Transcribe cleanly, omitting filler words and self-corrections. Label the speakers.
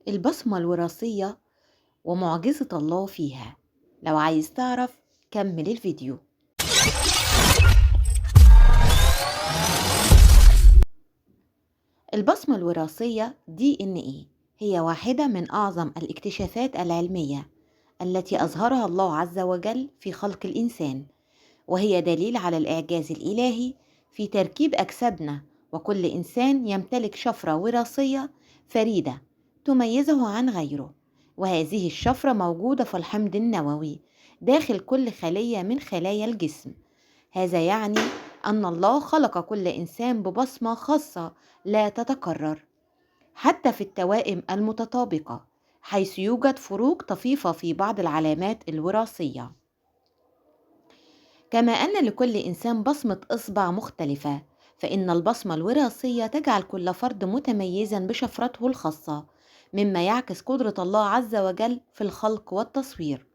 Speaker 1: البصمة الوراثية ومعجزة الله فيها. لو عايز تعرف كمل الفيديو. البصمة الوراثية DNA هي واحدة من أعظم الاكتشافات العلمية التي أظهرها الله عز وجل في خلق الإنسان، وهي دليل على الإعجاز الإلهي في تركيب أجسادنا، وكل إنسان يمتلك شفرة وراثية فريدة تميزه عن غيره، وهذه الشفرة موجودة في الحمض النووي داخل كل خلية من خلايا الجسم. هذا يعني أن الله خلق كل إنسان ببصمة خاصة لا تتكرر حتى في التوائم المتطابقة، حيث يوجد فروق طفيفة في بعض العلامات الوراثية. كما أن لكل إنسان بصمة إصبع مختلفة، فإن البصمة الوراثية تجعل كل فرد متميزا بشفرته الخاصة، مما يعكس قدرة الله عز وجل في الخلق والتصوير.